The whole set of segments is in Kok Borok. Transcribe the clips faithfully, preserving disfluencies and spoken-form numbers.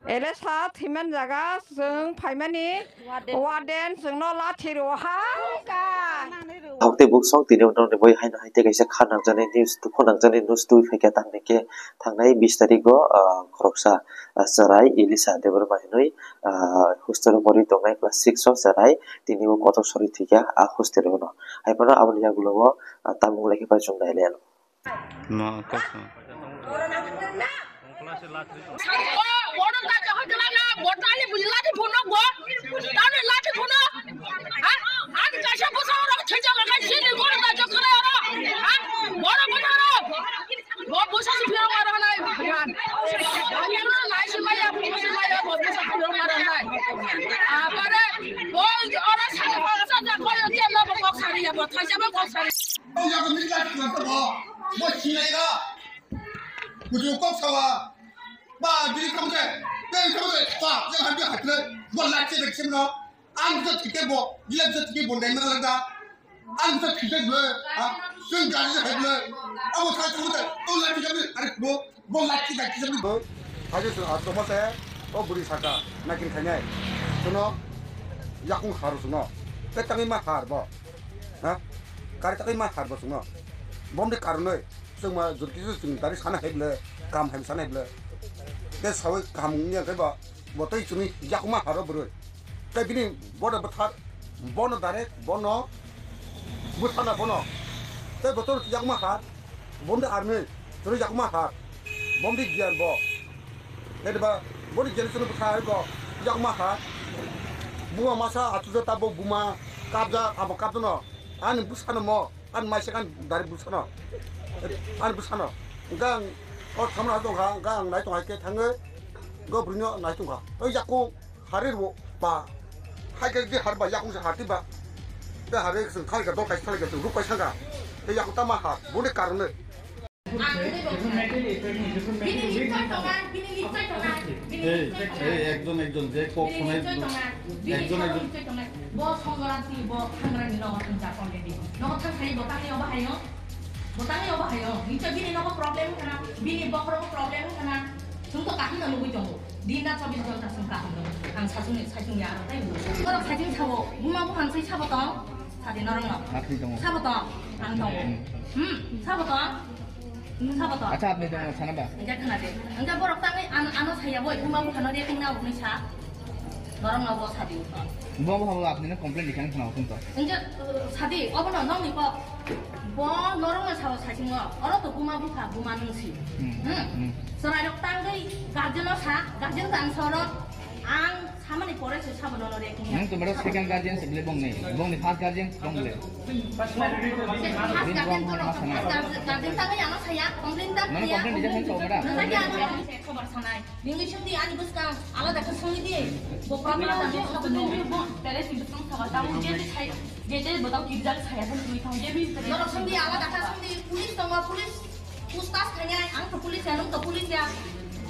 Elesa thwiman jaga chwng phaimani warden chwngno lathi rwo hai ka. Thok tei buksong tini uno ni boi haino hai tei kaisa kha nangjaknai news, dukhu nangjaknai news twi phaikha tamni khe thangnai bis tarigo, ah, khoroksa, ah, chwrai Elisa Debbarma hinwi, ah, hostel o pori tongnai class six o chwrai tini o kotor sori thwikha ah hostel o no. Hai phano aboni yagulo o, ah, tamung lai khe pai chwng nai le ano. No, kok no. Bo yago ni lati na to bo. Bo sinai ga. Kuju kok sawa. Ba bini kam de. Tei kam de. Ba yang han bi hakle. Bo lati de sim no. Ang to thike bo. Bila to thike bo dai ma la da. Ang to thike bo. Ha. Sing gari de hakle. Abo tha tu de. To lati kam de. Are bo. Bo lati da kisa bo. Haje su a toma se. O buri saka. Nakin khainai. Suno. Yakung haru suno. Te tangi ma har bo. Ha? Kari takai ma har bo chwngno. Bomni karonoi chwngma jurkisa chwng dari sana hai bwle, kam hai sana hai bwle. Te sawi kaham wngya khe ba, bo tei chwngni yakma haro bwrwi. Tei bini boda bwthar, bono direct, bono bwthana bono. Tei bo to yakma har, bomni army, chwngno yakma har, bomni giyan bo. Naiba, boni generation bwkha hai bo yakma ha. Buma masa achuja tabo buma kapja abo kapjano. Ani bwsano mo, ani maisa kan dari bwsano. Ani bwsano. Engka ang o thamna tongkha, engka ang nai tong hai khe thangwi go bwrwino nai tongkha. O yaku hari rwo ba. Hai khe di har ba yakung se har di ba. Te hari sung khai ka dol kai khai ka ruk kai sanga. Te yaku tama ha, boni karone. Ang tei bo khnai. Bini nichoi tongnai, bini nichoi tongnai, bini nichoi tongnai. Ei, ei, ekjon, ekjon, je kok bini khonai, nichoi tongnai, bini ekjon, ekjon. Nichoi tongnai. Bo Songgolanti, bo Khangrani nogo thangcha already. Nogo thangsa bo tangwi obo hayo. Bo tangwi obo hayo. Nichoi bini nogo problem wngkha na, bini bokhorogo problem wngkha na. Chwng to kaham no nugwi tongo. Din na chobbish ghonta chwng kaham no. Ang sachungni, sachungya aro tei bo. Borok sachung sabo, buma buphang sai sabo tong. Sadi norok no. Sachung tongo. Sabo tong. Ang tongo. Hmm. Hmm, sabo tong. Sabo to. Acha, apni tong sana ba? Engke khna de. Engke borok tangwi ano, ano saya boi, buma buphano de tingna ugni sa. Norok no bo sadi. Bo bo habo apni no complain dikhan khna utung to. Engke, uh, sadi, obo no nokni kok. Bo norok no sao sachingo. Oro to buma bupha, buma nungsi. Hmm. Hmm. Hmm. Sorai rok tangwi guardian no sa, guardian tang sorok. Ang Samani pore se sabo nono re. Nang to mero second guardian se bile bong nei. Bong ni first guardian bong bile. Se first guardian to no. First guardian tangwi ano saya, complain ta. Nono complain dijak han to mera. Nono ya ano se khobar sanai. Ningni sudi ani buskang alada khe songwi di. Bo problem ta sabo no. Pere si buskang sabo ta je je sai je je bo ta kibjak saya kan tui thang je bi. Nono songdi alada khe songdi police tongo police. Pustas khainai, ang to police ya, nung to police ya.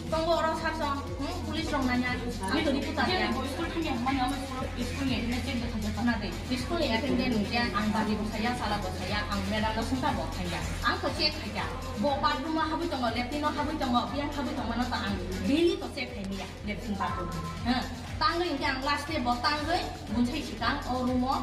Tongo oro sar song, hmm, police rong nanya. Ang to reporter ya. School thangya, mani amo school, school ni attendance check de khajak na de. School ni attendance nung ya, ang bagi bo saya, sala bo saya, ang madam no sungta bo khanya. Ang to check khaya. Bo bathroom o habui tongo, latrine o habui tongo, biyang habui tongo no to ang daily to check khai niya, latrine bathroom. Hmm. Tangwi hingke ang last day bo tangwi bunsai sikang o room o.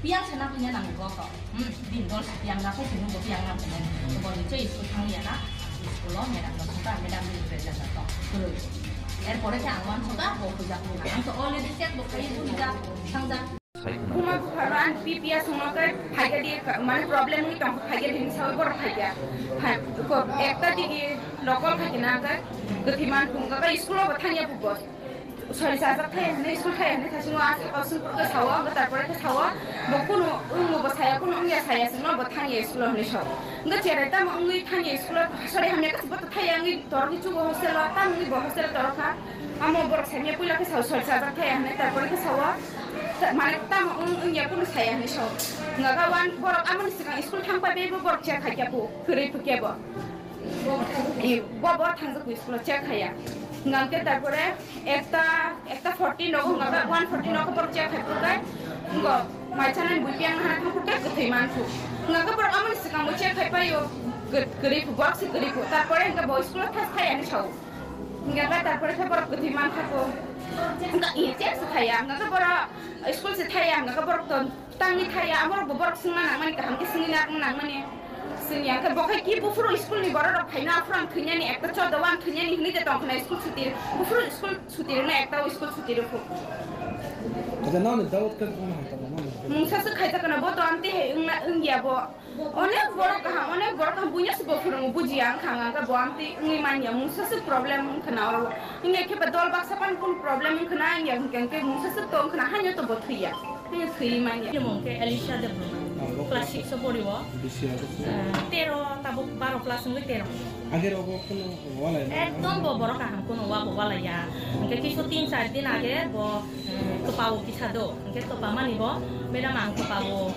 Piyang se na phanya nang go to. Hmm, din dol se piyang na phai se nung go piyang na phanya. To bo ni choi school thang ya na. School o madam no thang ta, madam ni present na to. Kwrwi. Er pore khe ang wan soda bo puja ko na. Ang to already check bo khai bu ja thang ja. Kuma bupha ran P P S no kai phai ga di mane problem ni tong phai ga din sa bor phai ga. Ha, ko ekta digi local phai na ga. Gati man phung ga school o thang ya bu bos. Sori sajak thai hwnwi, school thai hwnwi thaisingo a saka sungkur khe sao, abo tarpore khe sao, bo kunu wngmo bo saya, kunu wngya saya, chwngno bo thangya school-o hwnwi sao. Wngkha cherai tamo wngwi thangya school-o, sori hamya khe bo to thaiya wngwi torokhe chugo hostel-o, tamo wngwi bo hostel-o torokha. Amo borok saimya puila khe sao, sori sajak thai hwnwi, tarpore khe sao, ta-, mane tamo wng-, wngya kunu saya hwnwi sao. Wngkha khe wan borok amoni swkang school thang pai bai bo borok check khai khe bo, kwrwi phukya bo. Bo, bo thangjak school-o check khaiya. Hingkha khe tarpore ekta, ekta forty nogo hingkha khe one forty nogo borok check khai phuru khe, wngkha mai chanani bui piyang hana thang phuru khe kwthwi man phu. Hingkha khe borok amoni swkang bo check khai paio, gw-, gwrwi phu, borok se gwrwi phu. Tarpore hingkha bo school-o thas thai ani sao. Hingke ba tarpore khe borok kwthwi man kha ko. Hingke iya che se thaya, hingke borok school se thaya, hingke borok ton tangwi thaya, amorok bo borok swngna nangmani, kaham khe swngwi na nangmani. Swngya hingke bo khai ki buphuru school ni borok rok phaina, aphuru ang thwinani, ekta chodo ang thwinani hinwi de tong khna school suti, buphuru school suti rwna ekta school suti rwkhu. Acha nang ni doubt khe kung hai ta nang. Mungsa se khai ta kana bo to amte hai wngna wngya bo. Onek borok kaham, onek borok kaham, buino se bo phwrwngo, bujiya wngkha, wngkha, bo amtwi wngwi manya, mungsa se problem wngkha na oro. Wngya khe ba dol baksa pan kun problem wngkha na, wngya hwnkhe hwnkhe mungsa se to wngkha na, haino to bo thwiya, haino thwiwi manya. Ani mung khe Elisha Debbarma, class six o pori o. Eh, tero, tabuk baro plus wngwi tero. Age rogo kuno walai na? Ekdom bo borok kaham kuno wa bo walai ya. Hwnkhe kisu tin char din age bo, eh, kwpao kisa do. Hwnkhe kwpamani bo, madam ang kwpao.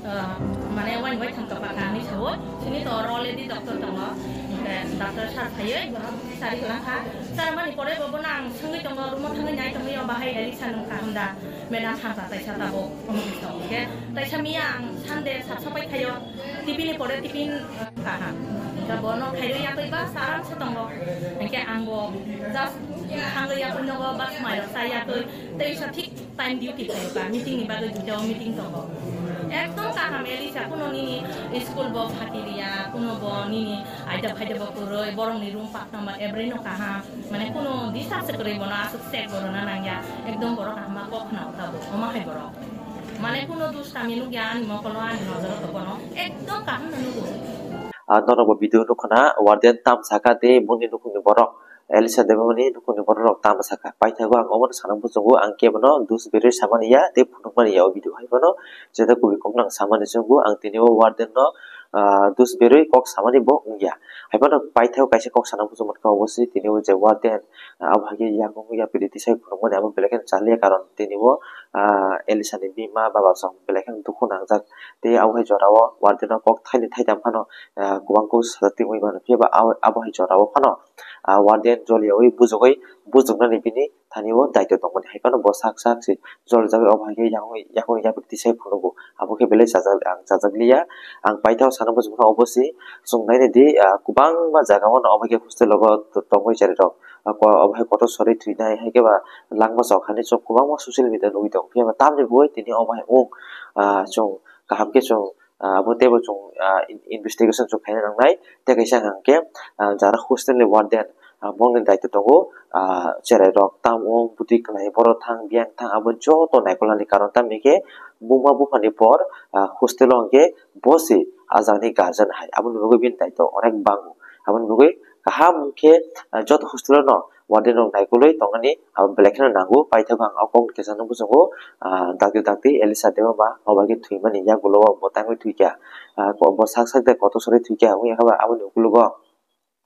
Ah, mane wain waitham kwpha kha hinwi sao. Chini to already doctor tongo. Hwnkhe doctor sir phaiwi bono sari kwlang kha. Sir mani pore bo bono ang swngwi tongo, room o thangwi nai tongwi o bahai Elisa nung kha hwnda. Madam hamsa taisa tabuk. Hwnkhe taisa miya ang Sunday sap sapai khaio. T V ni pore tiffin kha ha. Hwnkhe bono khairwi yakwi bus aram se tongo. Hwnkhe ang bo just thangwi yakwi nogo bus mairok sa yakwi. Teisa thik time duty phaio ka, meeting ni bagwi duita o meeting tongo. Ekdom kaham Elisa, kuno nini school bo phati riya, kuno bo nini aida phaida bo kwrwi, borok ni room paknama every no kaham, mane kuno disturb se kwrwi bono aswk check bo rwna nangya, ekdom borok kaham ma kok khna uta bo, omo hai borok. Mane kuno dustami nukya ani mokolo ani nojoro to bono, ekdom kaham no nugo. Ah, norok bo video nukho na, warden tam saka tei bongni nukhungni borok. Elisa Debbarmani nukhungni borok rok tamo sakha. Paithago ang omono sana muchungo, ang kebono dus berwi samani ya tei phunukmani ya o video hai phano, jeta kubui kokno ang samani chungo, ang tini o warden no, ah, dus berwi kok samani bo wngya. Hai phano paithago kaisa kok sana muchung mankha, obo se tini o je warden, ah, abo hai khe yakung yapri tisai phunukmani abo belai kheno chaliya, karon tini o, ah, Elisa ni bima baba song belai kheno dukhu nangjak tei abo hai jora o warden no kok thaini thaitham phano, ah, kubang kok sajak tongwi mano, phiya ba abo, abo hai jora o phano ah, warden joliyawi bujogwi bujoknani bini thani o daityo tongmani hai phano bo sak sak se jolijagwi obo hai khe yakung yakung yapri tisai phunugo. Abo khe belai chajak ang chajak liya. Ang paithak sana muchungkha obo se chwng nainai di, ah, kwbangma jaga o no obo hai khe hostel rogo tongwi chari rok. Ah, ko-, obo hai kotor sorwi thwinai hai khe ba langma chok hani chwng kwbangma social media nugwi tongo. Phiya ba tamni bagwi tini obo hai wng, ah, chwng kaham khe chwng ah, abo teibo chwng, ah, in-, investigation chwng khaina nangnai. Tei kaisa hwnkhe, ah, jara hostel ni warden, ah, bongni daityo tongo, ah, cherai rok tam wng, bwtwi kwlai, borok thang, biyang thang, abo joto naikolnani karon tamni khe buma buphani por, ah, hostel o hwnkhe bo se ah jagani guardian hai, aboni bagwi bini daityo onek bango. Aboni bagwi kaham khe, ah, joto hostel o no warden rok naikolwi tongmani abo belai kheno nango. Paithago ang o kokni kisa no muchungo, ah, dakti dakti Elisa Debbarma obo hai khe thwimani yagulo o bo tangwi thwikha. Ah, ko-, bo sak sak de kotor sorwi thwikha, wngya khe ba aboni ukologo,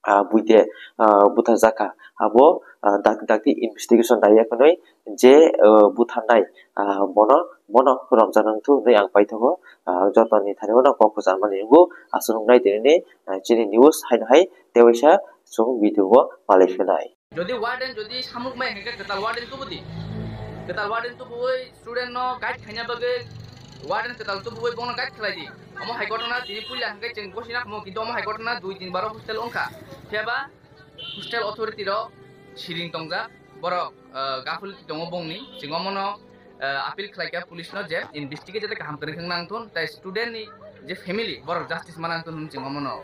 ah, buide, ah, butharjakha. Abo, ah, dakti dakti investigation naiya khwnwi je, ah, butharnai, ah, bono, bono romjaknang thu hwnwi ang paithago. Ah, jotoni thani bono kok kwcharmani wngo. Aswk wngnai tini, ah, chini news haino hai tewaisa chwng video o malai phinai. Jodi warden jodi samuk mai hwnkhe kwtal warden tubu di. Kwtal warden tubuwi student no guide khaina bagwi warden kwtal tubuwi bono guide khlai di. Omo hai gotona tini puila hwnkhe chwng gosina khumo, kintu omo hai gotona dui tin baro hostel wngkha. Phiya ba hostel authority rok siring tongjak, borok, ah, gaphuli tongo bongni, chwng omono, ah, appeal khlaikha police no je investigate jate kaham kwrwng nang thun, tai student ni je family borok justice manang thun hwnwi chwng omono.